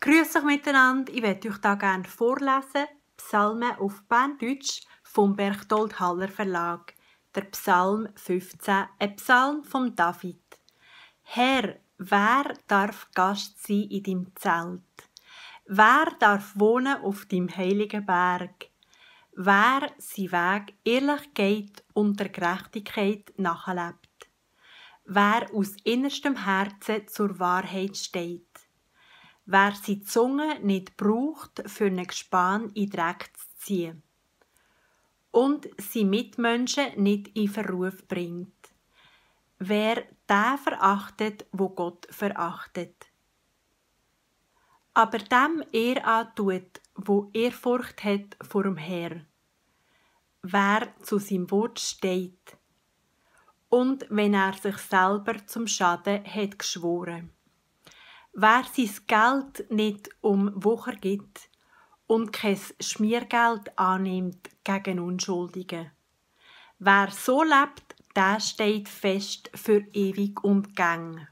Grüß euch miteinander, ich werde euch da gerne vorlesen, Psalmen auf Berndeutsch vom Berchtold Haller Verlag, der Psalm 15, ein Psalm von David. Herr, wer darf Gast sein in deinem Zelt? Wer darf wohnen auf deinem heiligen Berg? Wer sein Weg ehrlich geht und der Gerechtigkeit nachlebt? Wer aus innerstem Herzen zur Wahrheit steht? Wer seine Zunge nicht braucht, für ein Gespann in Dreck zu ziehen. Und seine Mitmenschen nicht in Verruf bringt. Wer den verachtet, wo Gott verachtet. Aber dem antut, wo Ehrfurcht hat vor dem Herr. Wer zu seinem Wort steht. Und wenn er sich selber zum Schaden hat geschworen. Wer sein Geld nicht Wucher gibt und kein Schmiergeld annimmt gegen Unschuldige. Wer so lebt, der steht fest für ewig und gäng.